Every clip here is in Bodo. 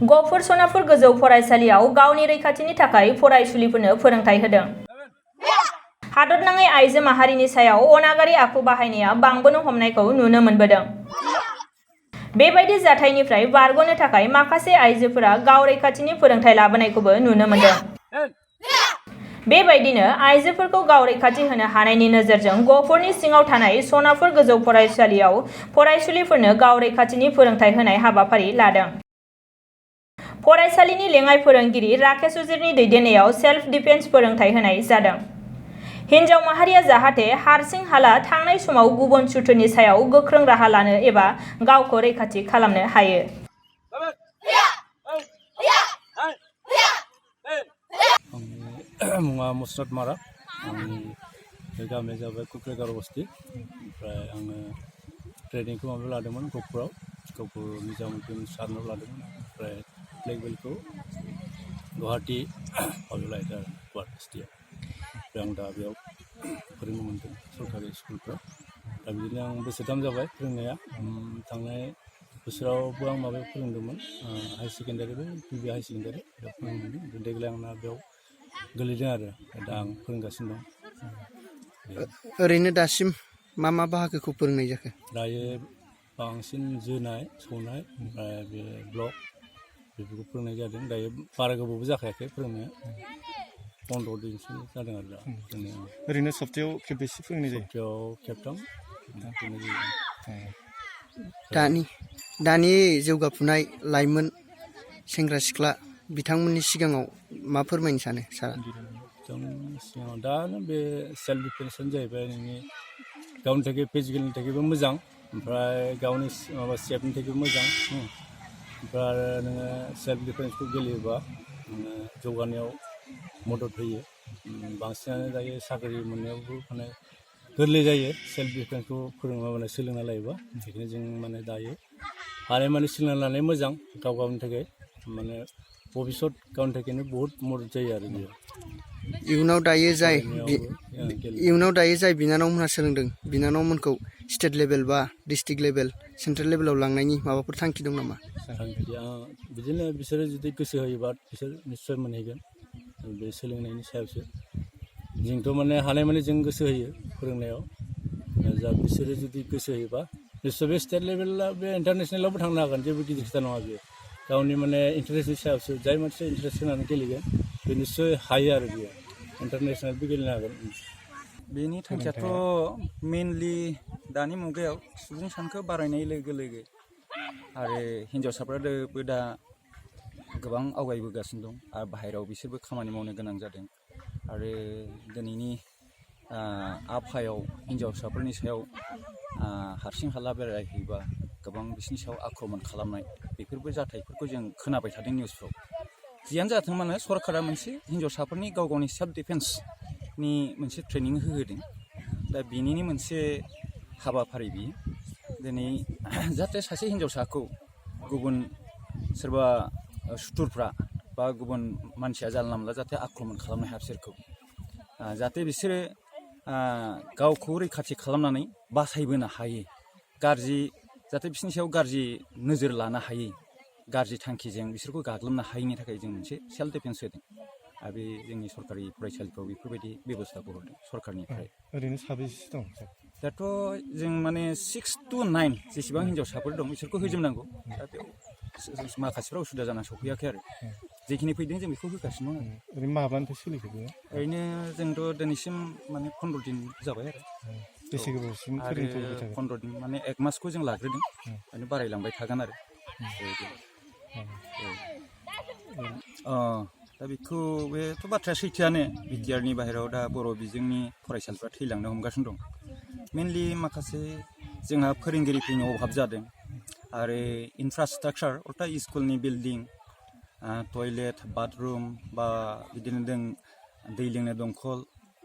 गफुर सनापुर गोजौ फरायसालियाव गावनि रैखाथिनि थाखाय फरायसुलिफोरनो फोरोंथाय होदों। हादरनाङै आइजो माहारिनि सायाव अनागारि आखु बाहायनाया बांबोनो हमनायखौ नुनो मोनबोदों। बेबायदि जाथायनिफ्राय बारग'नो थाखाय माखासे आइजोफोरा गाव रैखाथिनि फोरोंथाय लाबोनायखौबो नुनो मोनदों। बेबायदिनो आइजोफोरखौ गाव रैखाथि होनो हानायनि नोजोरजों गफुरनि सिङाव थानाय सनापुर गोजौ फरायसालियाव फरायसुलिफोरनो गाव रैखाथिनि फोरोंथाय होनाय हाबाफारि लादों। फरायसालिनि लेङाइ फोरोंगिरि राकेश उजिरनि दैदेननायाव सेल्फ डिफेन्स फोरोंथाय होनाय जादों। हिन्जाव माहारिया जाहाथे हारसिं हाला थांनाय समाव गुबुन सुथुरनि सायाव गोख्रों राहा लानो एबा गावखौ रैखाथि खालामनो हायो। मुङा मुस्रात मारा आंनि गामिया जाबाय कुक्रेगार बस्ति ओमफ्राय आङो ट्रेनिंखौ माबा लादोंमोन गफुराव गफुर निजामुद्दिन सारनाव लादोंमोन ओमफ्राय ब्लेक बेल्टखौ गुवाहाटि माबायाव लायदों आरो गुवाहाटि डिस्ट्रिक्टआव ओमफ्राय आं दा बेयाव फोरोंनो मोनदों सरकारि स्कुलफ्राव दा बिदिनो आं बोसोरथाम जाबाय फोरोंनाया थांनाय बोसोरावबो आं माबायाव फोरोंदोंमोन हाई सेकेन्डारिबो गिबि हाई सेकेन्डारि बेयाव फोरोंनो मोनदों देग्लाय आंना बेयाव गोलैदों आरो दा आं फोरोंगासिनो दं। ओरैनो दासिम मा मा बाहागोखौ फोरोंनाय जाखो? दायो बांसिन जोनाय सौनाय ओमफ्राय बे ब्लक बेफोरखौ फोरोंनाय जादों। दायो बारा गोबावबो जाखायाखै फोरोंनाया 15 दिनसो जादों आरो दा फोरोंनाया। ओरैनो सप्तायाव खेबबेसे फोरोंनाय जायो? सप्तायाव खेबथाम फोरोंनाय जायो। दानि जौगाफुनाय लाइमोन सेंग्रा सिख्ला बिथांमोननि सिगाङाव मा फोरमायनो सानो सारा? जोंनि सिगाङाव दा बे सेल्फ डिफेन्सआनो जाहैबाय नोंनि गावनि थाखाय फिजिकेलनि थाखायबो मोजां ओमफ्राय गावनि माबा सेफनि थाखायबो मोजां ओमफ्राय आरो नोङो सेल्फ डिफेन्सखौ गेलेयोबा नोङो जौगानायाव मदद होयो। बांसिनानो दायो साख्रि मोननायावबो माने गोरलै जायो सेल्फ डिफेन्सखौ माने सोलोंना लायोबा बेखायनो जों माने दायो हानाय माने सोलोंना लानाया मोजां गाव गावनि थाखाय माने भबिष्यत गावनि थाखायनो बहुद मदद जायो आरो बेयो। इयुनाव दायो जाय बिनानावमोनहा सोलोंदों बिनानावमोनखौ स्टेट लेभेल बा डिस्ट्रिक्ट लेभेल सेन्ट्रेल लेभेलाव लांनायनि माबाफोर थांखि दं नामा? थांखिया बिदिनो बिसोरो जुदि गोसो होयोबा बिसोर निस्सय मोनहैगोन बे सोलोंनायनि सायावसो। जोंथ' माने हानाय माने जों गोसो होयो फोरोंनायाव जा बिसोरो जुदि गोसो होयोबा निस्सय बे स्टेट लेभेला बे इन्टारनेसनेलावबो थांनो हागोन जेबो गिदिर खोथा नङा बेयो गावनि माने इन्टारेस्टनि सायावसो जाय मानसिया इन्टारेस्ट होनानै गेलेगोन बे निस्सय हायो आरो बियो इन्टारनेसनेलबो गेलेनो हागोन। बेनि थांखियाथ' मेनलि दानि मुगायाव सुबुं सानखो बारायनाय लोगो लोगो आरो हिन्जावसाफ्राबो दा गोबां आवगायबोगासिनो दं आरो बाहेरायाव बिसोरबो खामानि मावनो गोनां जादों आरो दिनैनि आबहावायाव हिन्जावसाफोरनि सायाव हारसिं हाला बेरायहैबा गोबां बिसोरनि सायाव आक्रमन खालामनाय बेफोरबो जाथायफोरखौ जों खोनाबाय थादों निउसफ्राव। जियानो जाथों मानो सरकारा मोनसे हिन्जावसाफोरनि गाव गावनि सेल्फ डिफेन्सनि मोनसे ट्रेनिं होहोदों दा बिनिनो मोनसे हाबाफारि बियो दिनै जाहाथे सासे हिन्जावसाखौ गुबुन सोरबा सुथुरफ्रा बा गुबुन मानसिया जानला मोनला जाहाथे आक्रमन खालामनो हाया बिसोरखौ जाहाथे बिसोरो गावखौ रैखाथि खालामनानै बासायबोनो हायो गाज्रि जाहाथे बिसोरनि सायाव गाज्रि नोजोर लानो हायै गाज्रि थांखिजों बिसोरखौ गाग्लोबनो हायैनि थाखाय जों मोनसे सेल्फ डिफेन्स होदों आरो बे जोंनि सरकारि फरायसालिफ्राव बेफोरबायदि बेब'स्थाखौ हरदों सरकारनिफ्राय। ओरैनो साबेसे दं? दाथ' जों माने 6 to 9 जेसेबां हिन्जावसाफोर दं बिसोरखौ होजोबनांगौ दा बेयाव माखासेफ्रा उसुबिदा जाना सफैयाखै आरो जेखिनि फैदों जों बेखौ होगासिनो दं आरो। ओरैनो माब्लानिफ्राय सोलिखो बेयो? ओरैनो जोंथ' दिनैसिम माने 15 दिन जाबाय आरो। बेसे गोबावसिम आरो 15 दिन माने 1 मासखौ जों लाग्रोदों माने बारायलांबाय थागोन आरो। दा बेखौ बेथ' बाथ्राया सैथोआनो बिटिआरनि बाहेरायाव दा बर' बिजोंनि फरायसालिफ्रा थैलांनो हमगासिनो दं मेनलि माखासे जोंहा फोरोंगिरिफोरनि अभाब जादों आरो इनफ्रास्ट्राकचार अर्थात स्कुलनि बिल्डिं टयलेट बाथरुम बा बिदिनो दै लोंनो दंखल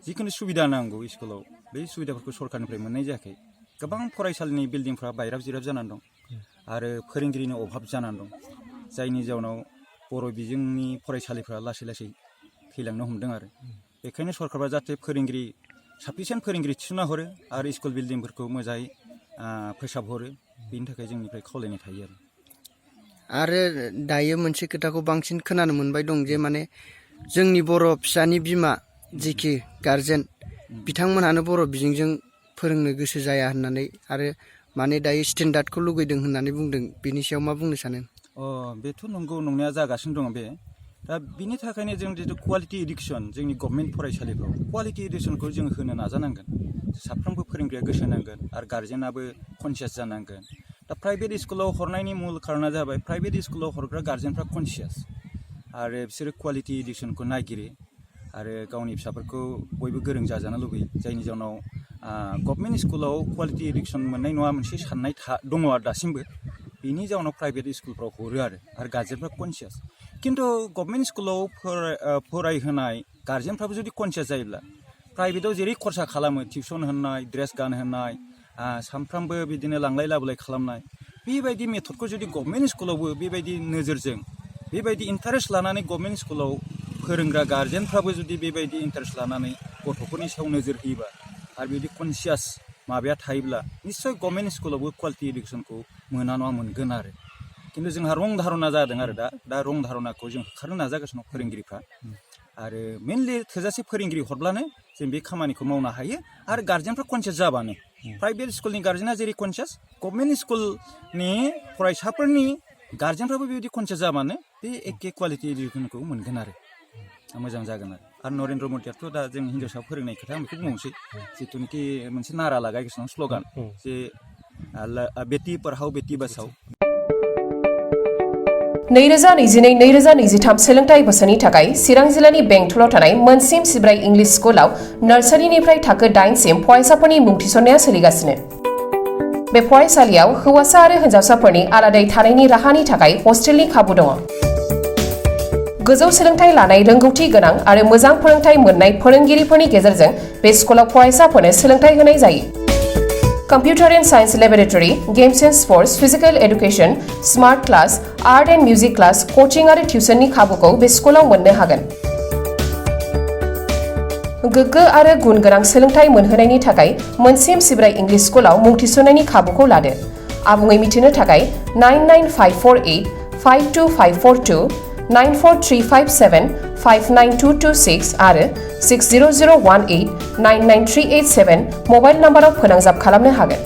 जिखुनु सुबिदा नांगौ स्कुलाव बे सुबिदाफोरखौ सरकारनिफ्राय मोननाय जायाखै गोबां फरायसालिनि बिल्डिंफ्रा बायराब जिराब जानानै दं आरो फोरोंगिरिनि अभाब जानानै दं जायनि जाउनाव बर' बिजोंनि फरायसालिफ्रा लासै लासै थैलांनो हमदों आरो बेखायनो सरकारा जाहाथे साफिसियेन्ट फोरोंगिरि थिसनना हरो आरो स्कुल बिल्डिंफोरखौ मोजाङै फोसाबहरो बेनि थाखाय जोंनिफ्राय खावलायनाय थायो आरो। आरो दायो मोनसे खोथाखौ बांसिन खोनानो मोनबाय दं जे माने जोंनि बर' फिसानि बिमा जेखि गारजेन बिथांमोनहानो बर' बिजोंजों फोरोंनो गोसो जाया होननानै आरो माने दायो स्टेन्डार्डखौ लुगैदों होननानै बुंदों बिनि सायाव मा बुंनो सानो? बेथ' नंगौ नंनाया जागासिनो दङ बे दा बिनि थाखायनो जों जितु कुवालिटि इडुकेसन जोंनि गभर्नमेन्ट फरायसालिफ्राव कुवालिटि इडुकेसनखौ जों होनो नाजानांगोन साफ्रोमबो फोरोंगिरिया गोसो होनांगोन आरो गार्जेनाबो कनसियास जानांगोन दा प्राइभेट स्कुलाव हरनायनि मुल खारना जाबाय प्राइभेट स्कुलाव हरग्रा गार्जेनफ्रा कनसियास आरो बिसोरो कुवालिटि इडुकेसनखौ नागिरो आरो गावनि फिसाफोरखौ बयबो गोरों जाजानो लुबैयो जायनि जाउनाव गभर्नमेन्ट स्कुलाव कुवालिटि इडुकेसन मोननाय नङा मोनसे साननाय दङ आरो दासिमबो बिनि जाउनाव प्राइभेट स्कुलफ्राव हरो आरो गार्जेनफ्रा कनसियास खिन्थु गभर्नमेन्ट स्कुलाव फरायहोनाय गार्जेनफ्राबो जुदि कनसियास जायोब्ला प्राइभेटाव जेरै खरसा खालामो टिउसन होनाय ड्रेस गानहोनाय सानफ्रामबो बिदिनो लांलाय लाबोलाय खालामनाय बेबायदि मेथडखौ जुदि गभर्नमेन्ट स्कुलावबो बेबायदि नोजोरजों बेबायदि इन्टारेस्ट लानानै गभर्नमेन्ट स्कुलाव फोरोंग्रा गार्जेनफ्राबो जुदि बेबायदि इन्टारेस्ट लानानै गथ'फोरनि सायाव नोजोर होयोबा आरो बिदि कनसियास माबाया थायोब्ला निस्सय गभर्नमेन्ट स्कुलावबो कुवालिटि इडुकेसनखौ मोना नङा मोनगोन आरो खिन्थु जोंहा रं धारना जादों आरो दा रं धारनाखौ जों होखारनो नाजागासिनो दं फोरोंगिरिफ्रा आरो मेनलि थोजासे फोरोंगिरि हरब्लानो जों बे खामानिखौ मावनो हायो आरो गार्जेनफ्रा कनसियास जाबानो प्राइभेट स्कुलनि गार्जेना जेरै कनसियास गभर्नमेन्ट स्कुलनि फरायसाफोरनि गार्जेनफ्राबो बेबायदि कनसियास जाबानो बे एखे कुवालिटि इडुकेसनखौ मोनगोन आरो मोजां जागोन आरो नरेन्द्र मदियाथ' दा जों हिन्जावसा फोरोंनाय खोथा आं बेखौ बुंनोसै जिथुनिखि मोनसे नारा लागायगासिनो दं स्ल'गान जे बेटि पढ़ाओ बेटि बचाओ 2022-2023 सोलोंथाइ बोसोरनि थाखाय चिरां जिल्लानि बेंटलाव थानाय मोनसिम सिब्राय इंलिश स्कुलाव नार्सारिनिफ्राय थाखो 8 सिम फरायसाफोरनि मुं थिसननाया सोलिगासिनो। बे फरायसालियाव हौवासा आरो हिन्जावसाफोरनि आलादायै थानायनि राहानि थाखाय हस्टेलनि खाबु दङ। गोजौ सोलोंथाइ लानाय रोंगौथि गोनां आरो मोजां फोरोंथाइ मोननाय फोरोंगिरिफोरनि गेजेरजों बे स्कुलाव फरायसाफोरनो सोलोंथाइ होनाय जायो। Computer and Science Laboratory, Games and Sports, Physical Education, Smart Class, Art and Music Class, Coaching आरो टिउसननि खाबुखौ बे स्कुलाव मोननो हागोन। गोग्गो आरो गुन गोनां सोलोंथाइ मोनहोनायनि थाखाय मोनसिम सिब्राय इंलिश स्कुलाव मुं थिसननायनि खाबुखौ लादो। आबुङै मिथिनो थाखाय 99548 52542 94357 59226 आरो 60018 99387 मबाइल नाम्बाराव फोनांजाब खालामनो हागोन।